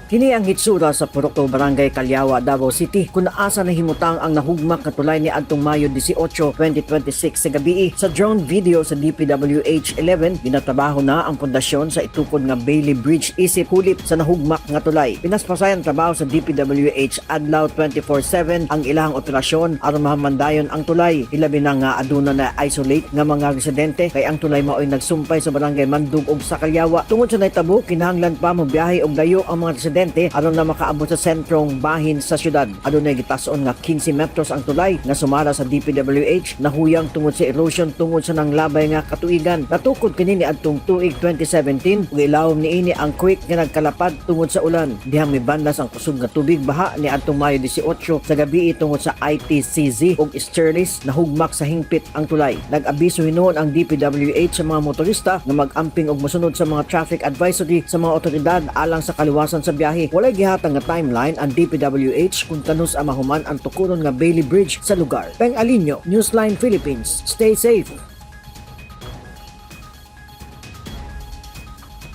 Kini ang hitsura sa Purok 2, Barangay Kalyawa, Davao City, kung asa nahimutang ang nahugmak nga tulay ni adtong Mayo 18, 2026 sa gabii. Sa drone video sa DPWH 11, ginatrabaho na ang pundasyon sa itukod nga Bailey Bridge isip hulip sa nahugmak nga tulay. Pinaspasayan trabaho sa DPWH adlaw 24/7 ang ilang operasyon aron mahamandayon ang tulay. Hilabi na nga aduna na isolate nga mga residente kay ang tulay maoy nagsumpay sa Barangay Mandug ug sa Kalyawa. Tungod sa nahitabo, kinahanglan pa mobiyahe og layo ang mga residente aron na makaabot sa sentrong bahin sa syudad. Adunay gitas-on nga 15 metros ang tulay nga sumala sa DPWH nahuyang tungod sa erosion tungod sa nanglabay nga katuigan. Natukod kini ni adtong tuig 2017 ug ilawom niini ang creek nga nagkalapad tungod sa ulan. Dihang mibanlas ang kusog nga tubig baha ni adtong Mayo 18 sa gabi tungod sa ITCZ ug Easterlies, nahugmak sa hingpit ang tulay. Nag-abiso hinuon ang DPWH sa mga motorista nga mag-amping og mosunod sa mga traffic advisory sa mga otoridad alang sa kaluwasan sa biyahe. Walay gihatag nga timeline ang DPWH kung kanus-a mahuman ang tukuron nga Bailey Bridge sa lugar. Peng Alinio, Newsline Philippines. Stay safe.